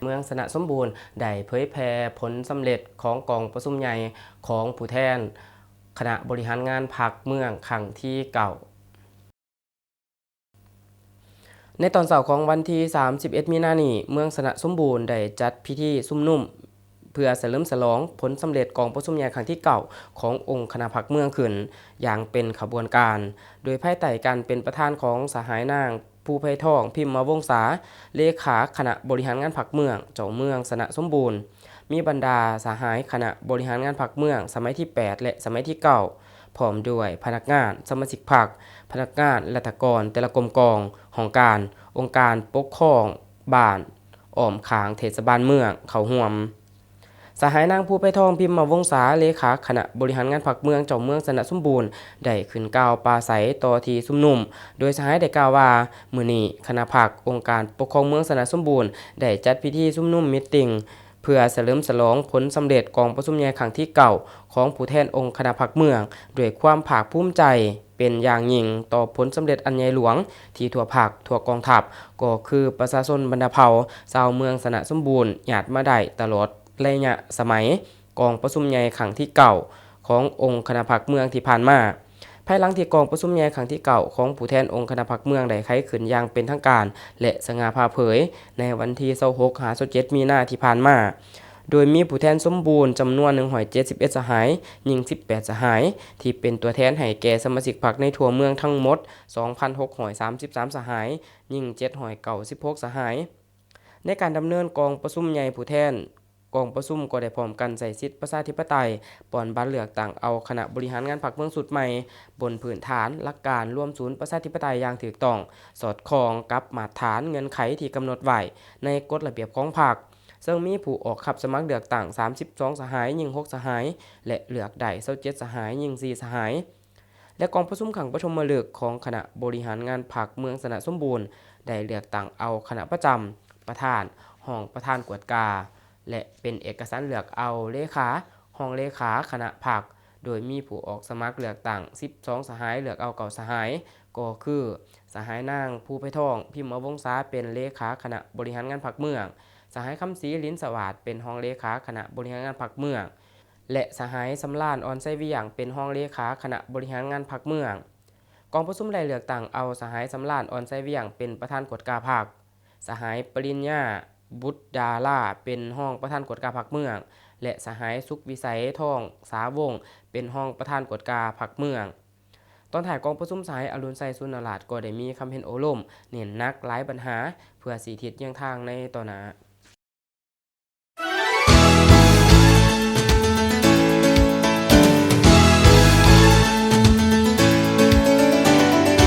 ເມືອງຊະນະສົມບູນ ໄດ້ເຜີຍແຜ່ຜົນສຳເລັດຂອງກອງປະຊຸມໃຫຍ່ຂອງຜູ້ແທນຄະນະບໍລິຫານງານພັກເມືອງຄັ້ງທີເກົ້າ. ໃນຕອນເຊົ້າຂອງວັນທີສາມສິບເອັດ ມີນານີ້, ເມືອງຊະນະສົມບູນໄດ້ຈັດພິທີຊຸມນຸມ ເພື່ອສະເຫຼີມສະຫຼອງຜົນສຳເລັດກອງປະຊຸມໃຫຍ່ຄັ້ງທີເກົ້າ ຂອງອົງຄະນະພັກເມືອງຂຶ້ນຢ່າງເປັນຂະບວນການ, ໂດຍພາຍໃຕ້ການເປັນປະທານຂອງສະຫາຍນາງ ພູໄພທອງ ພິມມະວົງສາ ເລຂາຄະນະບໍລິຫານງານພັກເມືອງ ເຈົ້າເມືອງຊະນະສົມບູນ, ມີບັນດາສະຫາຍຄະນະບໍລິຫານງານພັກເມືອງສະໄໝທີແປດ ແລະ ສະໄໝທີເກົ້າ ພ້ອມດ້ວຍພະນັກງານ, ສະມາຊິກພັກ, ພະນັກງານ, ລັດຖະກອນແຕ່ລະກົມກອງ, ຫ້ອງການ, ອົງການປົກຄອງບ້ານ ອ້ອມຂ້າງເທດສະບານເມືອງເຂົ້າຮ່ວມ. ສະຫາຍນາງ ພູໄພທອງ ພິມມະວົງສາ ເລຂາຄະນະບໍລິຫານງານພັກເມືອງ ເຈົ້າເມືອງຊະນະສົມບູນ ໄດ້ຂຶ້ນກ່າວປາໄສຕໍ່ທີ່ຊຸມນຸມ, ໂດຍສະຫາຍໄດ້ກ່າວວ່າ, ມື້ນີ້ຄະນະພັກອົງການປົກຄອງເມືອງຊະນະສົມບູນ ໄດ້ຈັດພິທີຊຸມນຸມມີດຕິງ ເພື່ອສະເຫຼີມສະຫຼອງຜົນສຳເລັດກອງປະຊຸມໃຫຍ່ຄັ້ງທີເກົ້າ ຂອງຜູ້ແທນອົງຄະນະພັກເມືອງ ດ້ວຍຄວາມພາກພູມໃຈ ເປັນຢ່າງຍິ່ງຕໍ່ຜົນສຳເລັດອັນໃຫຍ່ຫຼວງທີ່ທົ່ວພັກ, ທົ່ວກອງທັບ, ກໍຄືປະຊາຊົນບັນດາເຜົ່າຊາວເມືອງຊະນະສົມບູນ ຍາດມາໄດ້ຕະຫຼອດໄລຍະສະໄໝກອງປະຊຸມໃຫຍ່ຄັ້ງທີເກົ້າ ຂອງອົງຄະນະພັກເມືອງທີ່ຜ່ານມາ. ພາຍຫຼັງທີ່ກອງປະຊຸມໃຫຍ່ຄັ້ງທີເກົ້າ ຂອງຜູ້ແທນອົງຄະນະພັກເມືອງໄດ້ໄຂຂຶ້ນຢ່າງເປັນທາງການ ແລະ ສະຫງ່າຜ່າເຜີຍ ໃນວັນທີຊາວຫົກ ຫາ ຊາວເຈັດ ມີນາທີ່ຜ່ານມາ, ໂດຍມີຜູ້ແທນສົມບູນຈຳນວນໜຶ່ງຮ້ອຍເຈັດສິບເອັດສະຫາຍ, ຍິງສິບແປດສະຫາຍ, ທີ່ເປັນຕົວແທນໃຫ້ແກ່ສະມາຊິກພັກໃນທົ່ວເມືອງທັງໝົດສອງພັນຫົກຮ້ອຍສາມສິບສາມສະຫາຍ, ຍິງເຈັດຮ້ອຍເກົ້າສິບຫົກສະຫາຍ. ໃນການດຳເນີນກອງປະຊຸມໃຫຍ່ຜູ້ແທນ, ກອງປະຊຸມກໍໄດ້ພ້ອມກັນໃຊ້ສິດປະຊາທິປະໄຕ, ປ່ອນບັດເລືອກຕັ້ງເອົາຄະນະບໍລິຫານງານພັກເມືອງຊຸດໃໝ່, ບົນພື້ນຖານຫຼັກການລວມສູນປະຊາທິປະໄຕຢ່າງຖືກຕ້ອງ, ສອດຄ່ອງກັບມາດຖານເງື່ອນໄຂທີ່ກຳນົດໄວ້ໃນກົດລະບຽບຂອງພັກ. ເຊິ່ງມີຜູ້ອອກຮັບສະໝັກເລືອກຕັ້ງສາມສິບສອງສະຫາຍ, ຍິງຫົກສະຫາຍ ແລະ ເລືອກໄດ້ຊາວເຈັດສະຫາຍ, ຍິງສີ່ສະຫາຍ. ແລະ ກອງປະຊຸມຄັ້ງປະຖົມມະລຶກຂອງຄະນະບໍລິຫານງານພັກເມືອງຊະນະສົມບູນ ໄດ້ເລືອກຕັ້ງເອົາຄະນະປະຈຳ, ປະທານ, ຮອງປະທານກວດກາ ແລະ ເປັນເອກະສັນເລືອກເອົາເລຂາ, ຮອງເລຂາຄະນະພັກ, ໂດຍມີຜູ້ອອກສະໝັກເລືອກຕັ້ງສິບສອງສະຫາຍ, ເລືອກເອົາເກົ້າສະຫາຍ, ກໍຄື ສະຫາຍນາງ ພູໄພທອງ ພິມມະວົງສາ ເປັນເລຂາຄະນະບໍລິຫານງານພັກເມືອງ, ສະຫາຍ ຄຳສີ ລິນສະຫວາດ ເປັນຮອງເລຂາຄະນະບໍລິຫານງານພັກເມືອງ ແລະ ສະຫາຍ ສຳລານ ອອນໄຊວຽງ ເປັນຮອງເລຂາຄະນະບໍລິຫານງານພັກເມືອງ. ກອງປະຊຸມໄດ້ເລືອກຕັ້ງເອົາສະຫາຍ ສຳລານ ອອນໄຊວຽງ ເປັນປະທານກວດກາພັກ, ສະຫາຍ ປະລິນຍາ ບຸດດາລາ ເປັນຮອງປະທານກວດກາພັກເມືອງ ແລະ ສະຫາຍ ສຸກວິໄສ ທອງສາວົງ ເປັນຮອງປະທານກວດກາພັກເມືອງ. ຕອນທ້າຍກອງປະຊຸມ, ສະຫາຍ ອະລຸນໄຊ ສຸນນະລາດ ກໍໄດ້ມີຄຳເຫັນໂອ້ລົມເນັ້ນໜັກຫຼາຍບັນຫາ ເພື່ອຊີ້ທິດແຍງທາງໃນຕໍ່ໜ້າ.